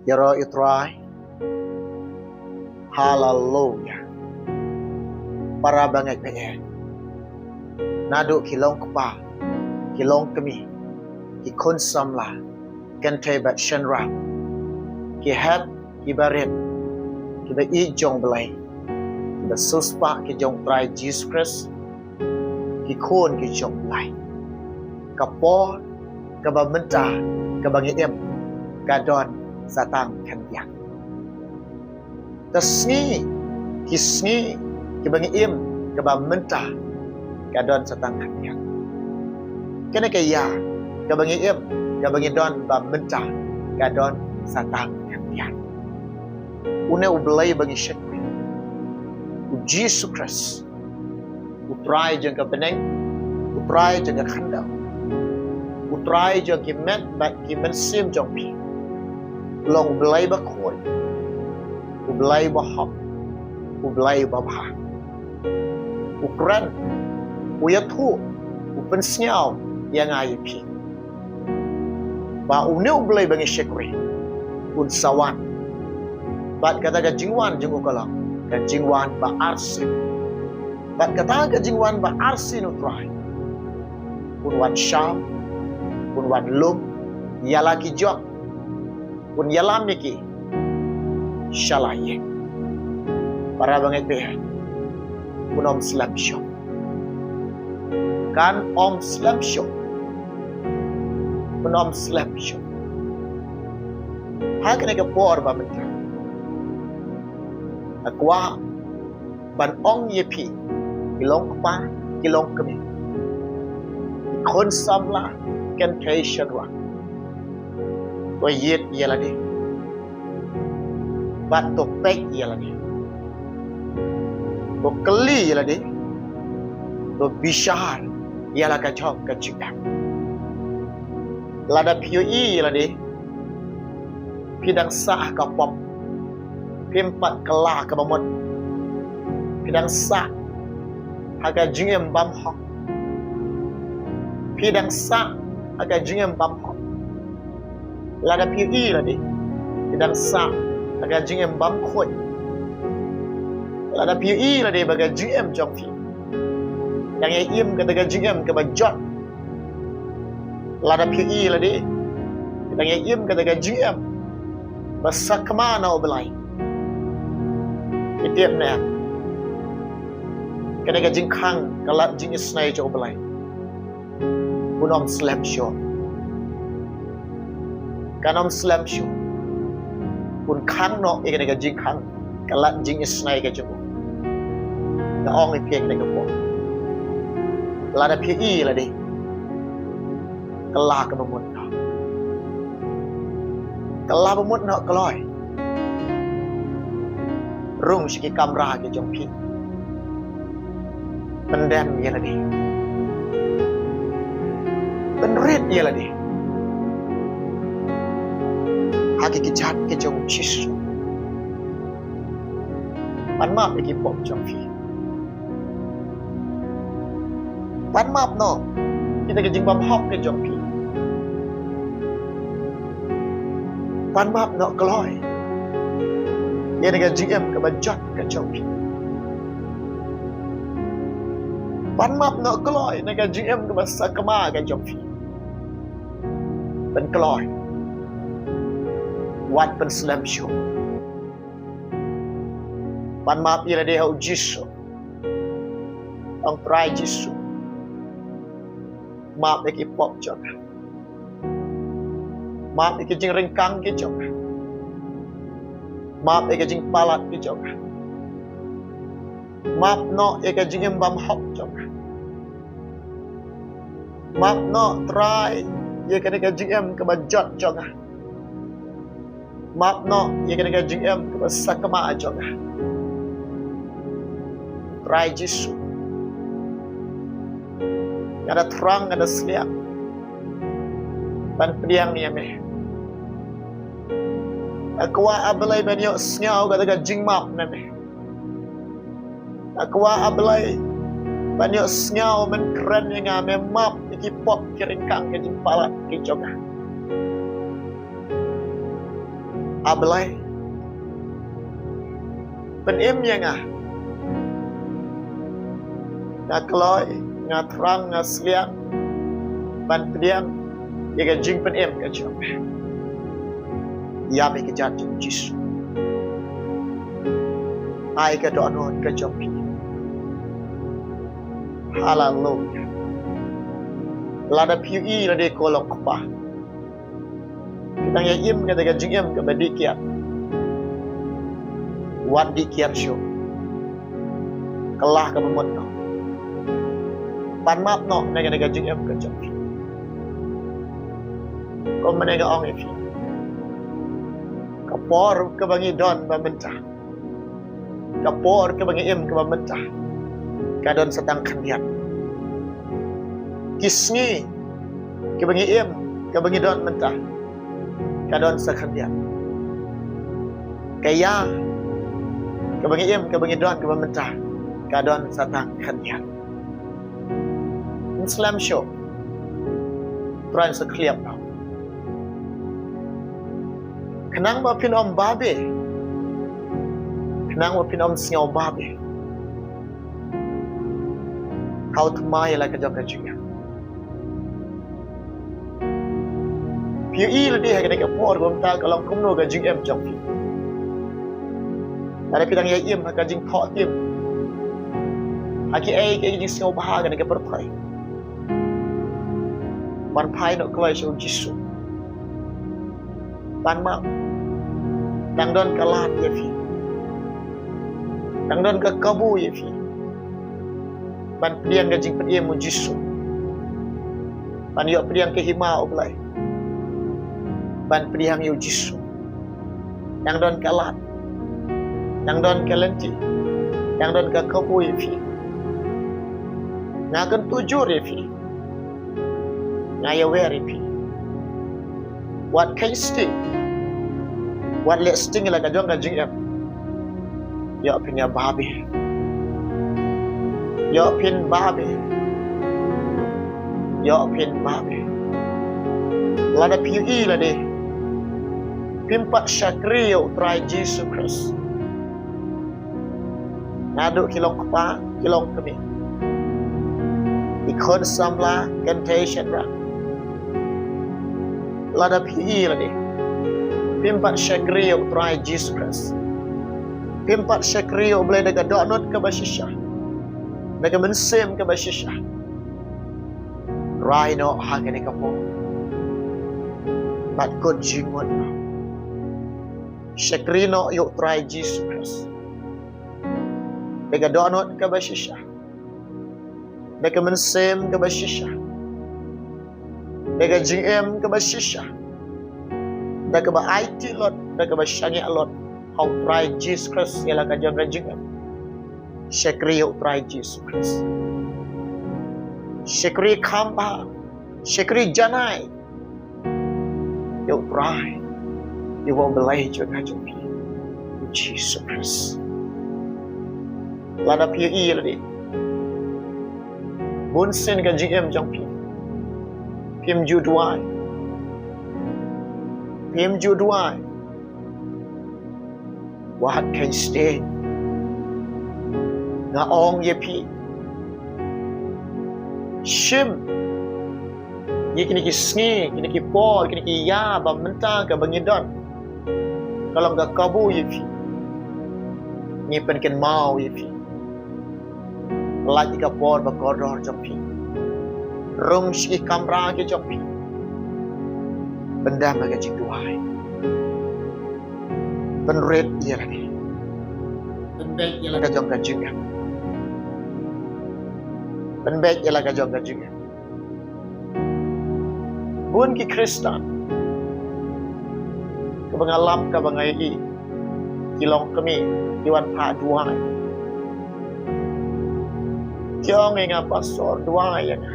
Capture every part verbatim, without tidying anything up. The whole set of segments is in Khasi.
Ïaroh ïa u Trai. Haleluya. Para bangeit baieit, naduh ki longkpa, ki longkmie, ki khun samla, kynthei bad shynrang, ki hep, ki barit, kiba ïeit jong U Blei, kiba siewspah ki jong U Trai Jisu Khrist, ki khun ki jong U Blei. Ka por kaba mynta kaba ngi im ka don sa tang khyndiat. Ka sngi, ki sngi kiba ngi im kaba mynta ka don sa tang khyndiat. Kane ka ïa kaba ngi im, kaba ngi don ba mynta ka don sa tang khyndiat. Une U Blei ba ngi shakri, U Jisu Khrist, U Trai jong ka bneng, U Trai jong ka khyndew, U Trai jong ki met bad ki mynsiem jong phi, u long U Blei bakhuid, U Blei bahok, U Blei babha. U kren, u ïathuh, u pynsngew ïa nga ïa phi ba une U Blei ba ngi shakri un sa wan. Bad kata ka jingwan jong u ka long ka jingwan ba arsien. Bad kata ka jingwan ba arsien U Trai un wan sham, un wan lum ïa la ki jong, un ïalam ïa ki sha la ïing. Para bangeit baieit, un ym slem shuh. Kan ym slem shuh. Un ym slem shuh. Ha kane ka por ba mynta, nga kwah ban ong ïa phi, ki longkpa, ki longkmie, ki khun samla, kynthei shynrang, to ïeit ïa lade bad to peit ïa lade, to kylli ïa lade, to bishar ïa la ka jong ka jingeh. Lada phi ïohi ïa lade phi dang sah ha ka pop, phim pat kylla kaba mut, phi dang sah ha ka jingim bymhok, phi dang sah ha ka jingim bymhok. Lada phi ïohi ïa lade phi dang sah ha ka jingim bymkhuid, lada phi ïohi ïa lade ba ka jingim jong phi dang ïai im kata ka jingim kaba jot, lada phi ïohi ïa lade phi dang ïai im kata ka jingim ba sakma na U Blei, phi tip ne em, kane ka jingkhang ka lad jingisynei jong U Blei un ym slem shuh. Kan ym slem shuh. Un khang noh ïa kane ka jingkhang ka lad jingisynei ka jong u. Nga ong ïa phi kane ka por, lada phi ïohi ïa lade, kylla kaba mut noh. Kylla ba mut noh kloi. Rung sha ki kamra ki jong phi, pyndem ïa lade, pynrit ïa lade ha ki kjat ki jong U Jisu. Pan map ïa ki pop jong phi. Pan map noh ïa kita ki jingbymhok ki jong phi. Pan map noh kloi ïa kane ka jingim kaba jot ka jong phi. Pan map noh kloi ïa kane ka jingim kaba sakma ka jong phi. Pynkloi, wat pynslem shuh. Pan map ïa lade ha U Jisu. Ong, Trai Jisu, map ïa ki pop jong nga. Map ïa ki jingryngkang ki jong nga. Map ïa ki jingpalat ki jong nga. Map noh ïa ka jingim bymhok jong nga. Map noh, Trai, ïa kane ka jingim kaba jot jong nga. Map noh ïa kane ka jingim kaba sakma jong nga. Trai Jisu, nga da thrang, nga da sliang ban pdiang ïa me. Nga kwah, A Blei, ban ïohsngew kata ka jingmap na me. Nga kwah, A Blei, ban ïohsngew men kren ïa nga, me map ïa ki pop, ki ryngkang, ki jingpalat ki jong nga. A Blei, pynim ïa nga. Nga kloi, nga thrang, nga sliang ban pdiang ïa ka jingpynim ka jong me. Ïa me ka jingim Jisu. Ai ka dohnud ka jong phi. Haleluya. Lada phi ïohi lade ko long kpa, phi dang ïa im ka da ka jingim kaba dih kiar. Wat dih kiar shuh. Kylla kaba mut noh. Pan map noh na ka da ka jingim ka jong phi. Kumne nga ong ïa phi, ka por kaba ngi don ba mynta, ka por kaba ngi im kaba mynta, ka don sa tang khyndiat. Ki sngi kaba ngi im, kaba ngi don mynta, ka don sa khyndiat. Ka ïa kaba ngi im, kaba ngi don kaba mynta, ka don sa tang khyndiat. Ym slem shuh. Trai sa khliap noh. Khnang ba phin ym babe, khnang ba phin ym sngew babe, khaw thymmai ïa la ka jong ka jingim. Phi ïohi lade ha kane ka por ba mynta ka long kumno ka jingim jong phi. Lada phi dang ïa im ha ka jingthoh tim, ha kiei kiei ki jingsngewbha kane ka pyrthei, wan phai noh kloi sha u Jisu. Pan map. Dang don ka lad ïa phi. Dang don ka kabu ïa phi ban pdiang ka jingpynim u Jisu. Ban ïoh pdiang ka hima U Blei. Ban pdiang ïa u Jisu. Dang don ka lad. Dang don ka lynti. Dang don ka kabu ïa phi. Nga kyntu jur ïa phi. Nga ïawer ïa phi. Wat kheiñ sting. Wat leh sting la ka jong ka jingim. Ïoh phin ïa babe. Ïoh phin babe. Ïoh phin babe. Lada phi ïohi lade phim pat shakri ïa u Trai Jisu Khrist. Naduh ki long kpa, ki long kmie, ki khun samla, kynthei shynrang. Lada phi ïohi lade phim pat shakri ïa u Trai Jisu Khrist, phim pat shakri ïa U Blei da ka dohnud kaba shisha, da ka mynsiem kaba shisha, rai noh ha kane ka por bad kut jingmut. Shakri noh ïa u Trai Jisu Khrist da ka dohnud kaba shisha, da ka mynsiem kaba shisha, da ka jingim kaba shisha, da kaba aiti lut, da kaba shaniah lut ha u Trai Jisu Khrist ïa la ka jong ka jingim. Shakri ïa u Trai Jisu Khrist. Shakri kham bha, shakri janai ïa u Trai, ïa u Blei jong nga jong phi, u Jisu Khrist. Lada phi ïohi lade bunsien ka jingim jong phi phim ju duwai, phim ju duwai, wat kheiñ sting. Nga ong ïa phi, shim ïa kine ki sngi, kine ki por, kine ki ïa ba mynta kaba ngi don, ka long ka kabu ïa phi. Ngi pynkynmaw ïa phi. Lait ïa ka por ba kordor jong phi. Rung sha ki kamra ki jong phi. Pyndem ha ka jingduwai. Pynrit ïa lade. Pynbeit ïa la ka jong ka jingim. Pynbeit ïa la ka jong ka jingim. Bun ki Khristan kaba nga lap, kaba nga ïohi, ki long kmie, ki wan phah duwai. Ki ong ïa nga, Pastor, duwai ïa nga.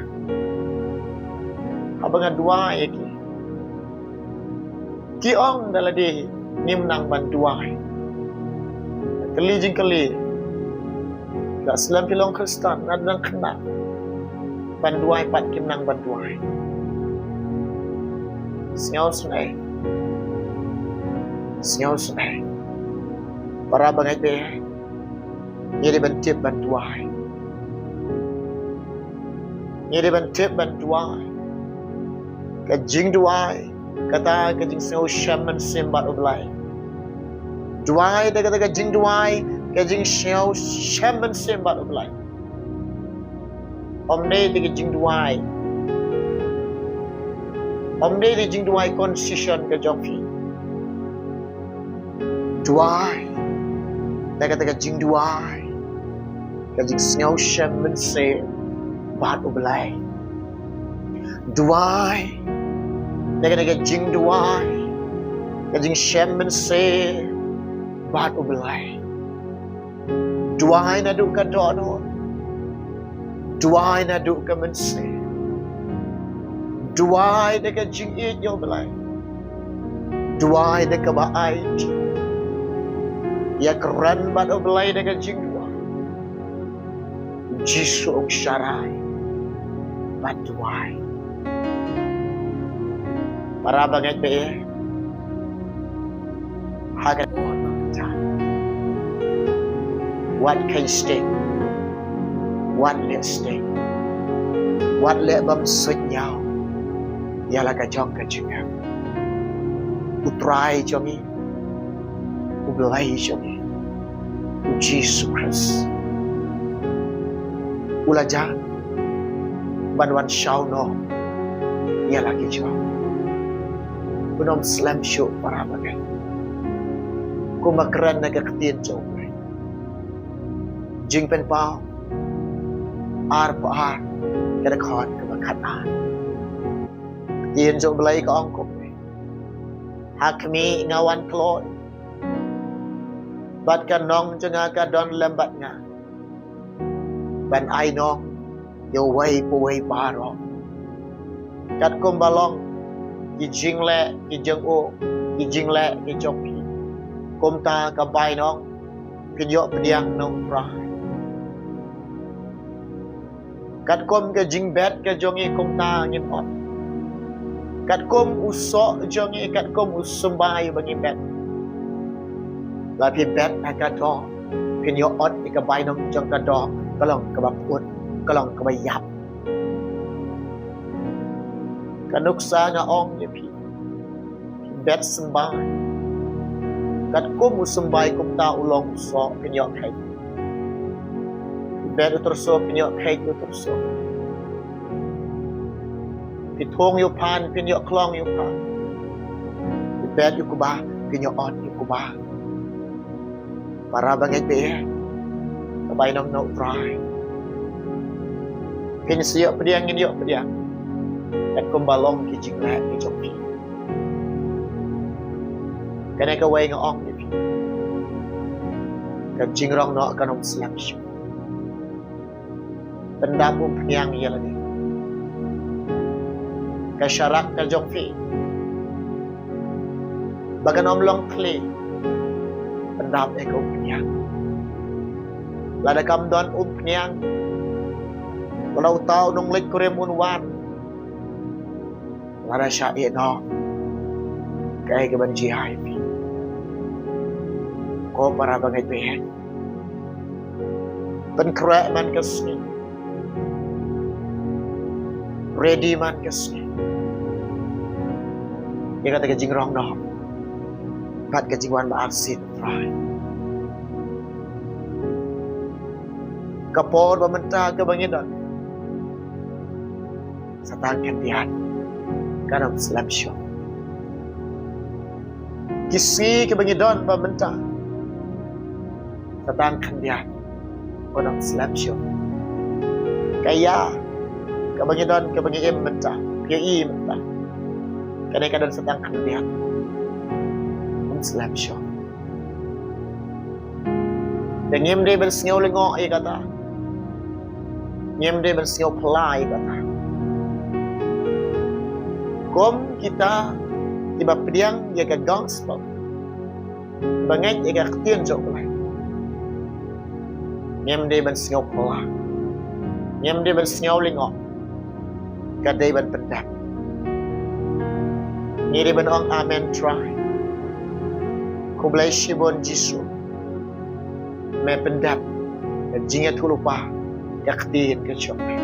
Haba nga duwai ïa ki, ki ong da lade ngim nang ban duwai. Kylli jingkylli, la slem phi long Khristan, nga dang khynnah ban duwai pat kim nang ban duwai. Sngewsynei. Sngewsynei. Para bangeit, ngi dei ban tip ban duwai. Ngi dei ban tip ban duwai. Ka jingduwai, kata ka jingsngew shem mynsiem bad U Blei. Duwai da kata ka jingduwai, ka jingsngew shem mynsiem bad U Blei. Ym dei da ka jingduwai. Ym dei da ka jingduwai concession ka jong phi. Duwai da kata ka jingduwai, ka jingsngew shem mynsiem bad U Blei. Duwai da kata ka jingduwai, ka jingshem mynsiem bad U Blei. Duwai naduh ka dohnud. Duwai naduh ka mynsiem. Duwai da ka jingïeit ïa U Blei. Duwai da kaba aiti. Ïakren bad U Blei da ka jingduwai. U Jisu u ong sharai bad duwai. Para bangeit, ba ïa ha ka wat kheiñ sting, wat leh sting, wat leh bym suidñiew ïa la ka jong ka jingim. U Trai jong ngi, U Blei jong ngi, U Jisu Khrist, u la jan ban wan shaw noh ïa la ki jong. Un ym slem shuh, para bangeit. Kumba kren na ka ktien jong U Blei. Jingpynpaw arphew ar, ka dkhot kaba khatar. Ktien jong U Blei ka ong kumne: Ha khmih, nga wan kloi, bad ka nong jong nga ka don lem bad nga ban ai nong ïa uwei pa uwei baroh. Katkum ba long ki jingleh ki jong u, ki jingleh ki jong phi, kumta ka bainong phin ïoh pdiang na U Trai. Katkum ka jingbet ka jong ngi kumta ngin ot. Katkum u soh jong ngi, katkum u symbai ba ngi bet. La phi bet ha ka doh, phin ïoh ot ïa ka bainong jong ka doh, ka long kaba pyut, ka long kaba ïap. Ka nuksa nga ong ïa phi, phi bet symbai. Katkum u symbai kumta u long u soh, phin ïoh kheit. Phi bet u tyrso, phin ïoh kheit u tyrso. Phi thung ïa u phan, phin ïoh khlong ïa u phan. Phi bet ïa u kba, phin ïoh ot ïa u kba. Para bangeit, ba ïa ka bainong na U Trai, phin sa ïoh pdiang, ngin ïoh pdiang. Katkum ba long ki jingleh ki jong phi. Kane kawei nga ong ïa phi, ka jingrong noh kan ym slem shuh. Pyndap umphniang ïa lade. Ka sharak ka jong phi ba kan ym long khlieh, pyndap ïa ka umphniang. Lada kam don umphniang, lada uta u nongleit kurim un wan, lada shah ïeh noh, kaei kaban jia ïa phi? Ko para bangeit, ba ïa pynkhreh man ka sngi, ready man ka sngi ïa kata ka jingrong noh bad ka jingwan ba arsien U Trai. Ka por ba mynta kaba ngi don, sa tang khyndiat, kan ym slem shuh. Ki sngi kiba ngi don ba mynta, sa tang khyndiat, kan ym slem shuh. Ka ïa kaba ngi don, kaba ngi im mynta, ka ïa i mynta, kane ka don sa tang khyndiat, ym slem shuh. Te ngim dei ban sngew lyngngoh ïa kata. Ngim dei ban sngew phylla ïa kata. Kum kita kiba pdiang ïa ka gospel, ba ngeit ïa ka ktien jong U Blei, ngim dei ban sngew phylla, ngim dei ban sngew lyngngoh. Ka dei ban pyndep. Ngi dei ban ong amen Trai. Khublei shibun Jisu. Me pyndep ka jingïathuhlypa ka ktien ka jong me.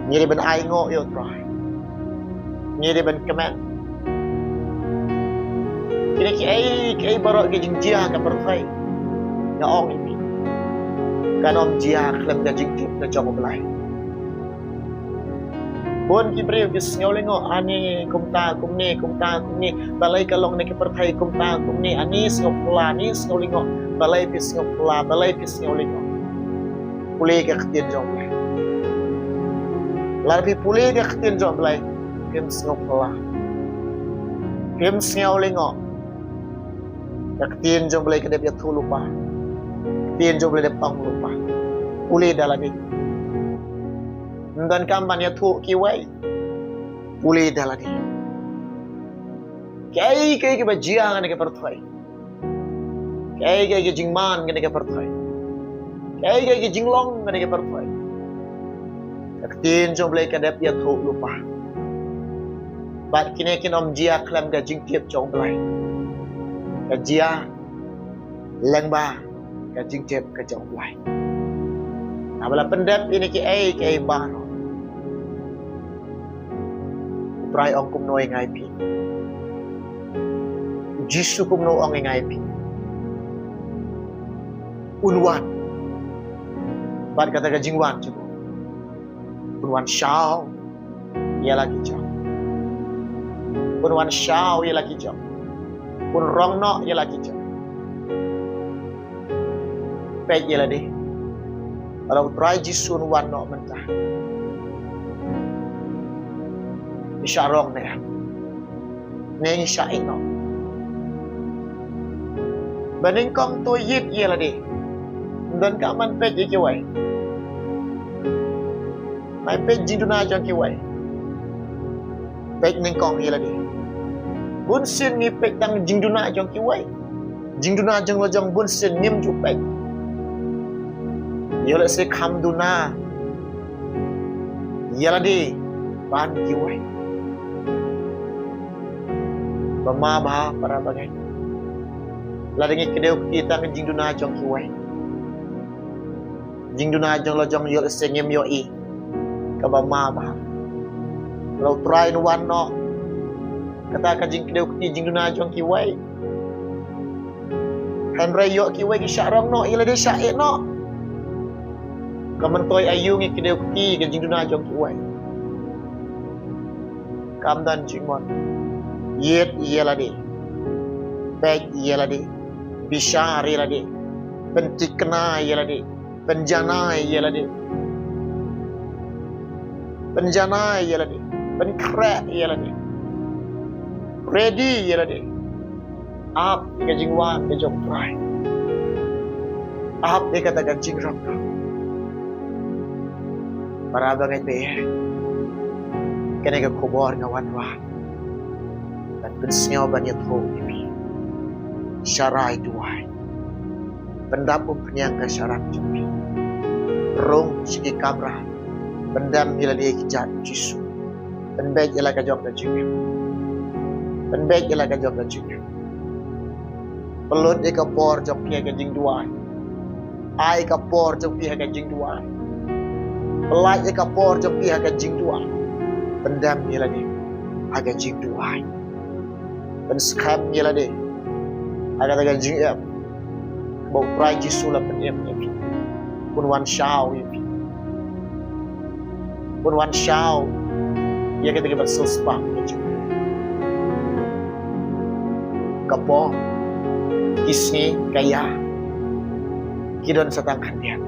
Ngi dei ban ainguh ïa U Trai. Ngi dei ban kmen. Kine kiei kiei baroh ki jingjia ka pyrthei, nga ong ïa phi, kan ym jia khlem ka jingtip ka jong U Blei. Bun ki briew ki sngew lyngngoh, ani kumta kumne, kumta kumne, balei ka long kane ka pyrthei kumta kumne, ani sngew phylla, ani sngew lyngngoh, balei phi sngew phylla, balei phi sngew lyngngoh. Pule ka ktien jong U Blei. Lada phi pule ka ktien jong U Blei, phim sngew phylla, phim sngew lyngngoh. Ka ktien jong U Blei ka dep ïathuhlypa. Ka ktien jong U Blei dep ong lypa. Pule da lade. Ym donkam ban ïathuh kiwei. Pule da lade. Kiei kiei kiba jia ha kane ka pyrthei, kiei kiei ki jingman ha kane ka pyrthei, kiei kiei ki jinglong ha kane ka pyrthei, ka ktien jong U Blei ka dep ïathuhlypa. Bad kine kin ym jia khlem ka jingtip jong U Blei. Ka jia lyngba ka jingtip ka jong U Blei. Haba la pyndep ïa kine kiei kiei baroh, U Trai ong kumno ïa nga ïa phi? U Jisu kumno ong ïa nga ïa phi? Un wan. Bad kata ka jingwan jong u, un wan shaw ïa la ki jong. Un wan shaw ïa la ki jong. Un rong noh ïa la ki jong. Peit ïa lade. Lada U Trai Jisu un wan noh mynta, ngi shah rong ne em? Ne ngi shah ïeh noh? Ba nyngkong to ïit ïa lade. Ym donkam ban peit ïa kiwei. Nai peit jingduna jong kiwei. Peit nyngkong ïa lade. Bun sien ngi peit tang jingduna jong kiwei. Jingduna jong la jong bun sien ngim ju peit. Ïoh lehse kham duna ïa lade ban kiwei. Bamma bha para bangeit, lada ngi kdew kti tang jingduna jong kiwei, jingduna jong la jong ïoh lehse ngim ïohi kaba ma bha. Lada U Trai un wan noh, kata ka jingkdew kti jingduna jong kiwei. Hynrei ïoh kiwei ki shah rong noh, ïa lade shah ïeh noh. Ka myntoi aïu ngi kdew kti ka jingduna jong kiwei? Kam don jingmut. Ïit ïa lade. Peit ïa lade. Bishar ïa lade. Pynthikna ïa lade. Pynjanai ïa lade. Pynjanai ïa lade. Pynkhreh ïa lade. Ready ïa lade. Ap ïa ka jingwan ka jong U Trai. Ap ïa kata ka jingrap. Para bangeit, kane ka khubor nga wanrah ban pynsngew ban ïathuh ïa phi. Sharai duwai. Pyndap umphniang ka sharak jong phi. Rung sha ki kamra. Pyndem ïa lade ki jait Jisu. Pynbeit ïa la ka jong ka jingim. Pynbeit ïa la ka jong ka jingim. Pynlut ïa ka por jong phi ha ka jingduwai. Ai ka por jong phi ha ka jingduwai. Pynlait ïa ka por jong phi ha ka jingduwai. Pyndem ïa lade ha ka jingduwai. Pynskhem ïa lade ha kata ka jingim ba U Trai Jisu u la pynim ïa phi. Un wan shaw ïa phi. Un wan shaw ïa kita kiba siewspah ïa jong u. Ka por, ki sngi, ka ïa, ki don sa tang khyndiat.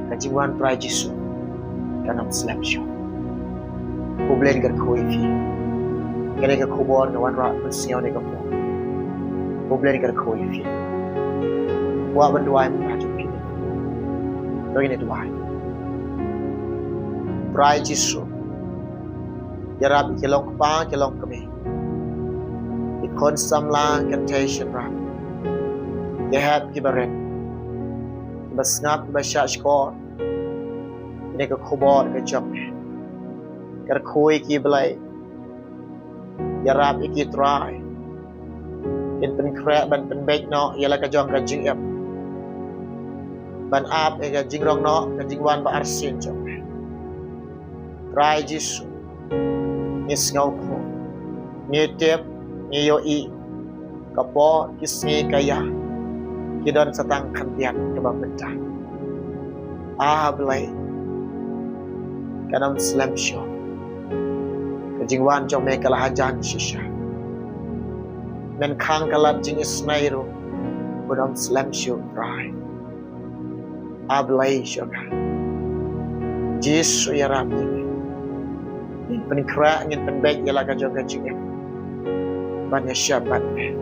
Ka jingwan U Trai Jisu kan ym slem shuh. Khublei kyrkhu ïa phi. Kane ka khubor nga wanrah pynsngew ne ka por. Khublei kyrkhu ïa phi. Kwah ban duwai mynta jong phi. To ngin duwai. Trai Jisu, ïarap ïa ki long kpa ki long kmie, ki khun samla kynthei shynrang, ki hep kiba rit, kiba sngap kiba shahshkor ïa kane ka khubor ka jong me. Kyrkhu ïa ki Blei. Ïarap ïa ki Trai. Ngin pynkhreh ban pynbeit noh ïa la ka jong ka jingim ban ap ïa ka jingrong noh ka jingwan ba arsien jong me. Trai Jisu, ngi sngewthuh, ngi tip, ngi ïohi ka por, ki sngi, ka ïa ki don sa tang khyndiat kaba mynta. A Blei, kan ym slem shuh. Ka jingwan jong me ka la hajan shisha. Men khang ka lad jingisynei ruh, bun ym slem shuh Trai. A Blei jong nga, Jisu ïarap ïa ngi. Ngin pynkhreh, ngin pynbeit ïa la ka jong ka jingim ban ïashah bad me.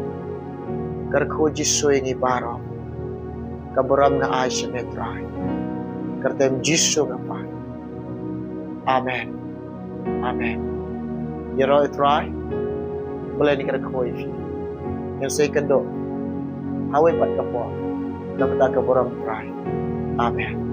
Kyrkhu Jisu ïa ngi baroh. Ka burom nga ai sha me Trai. Kyrteng Jisu nga pan. Amen. Amen. Ïaroh ïa Trai. Blei un kyrkhu ïa phi. Ngin sa ïakynduh ha kawei pat ka por. Namar ka burom Trai. Amen.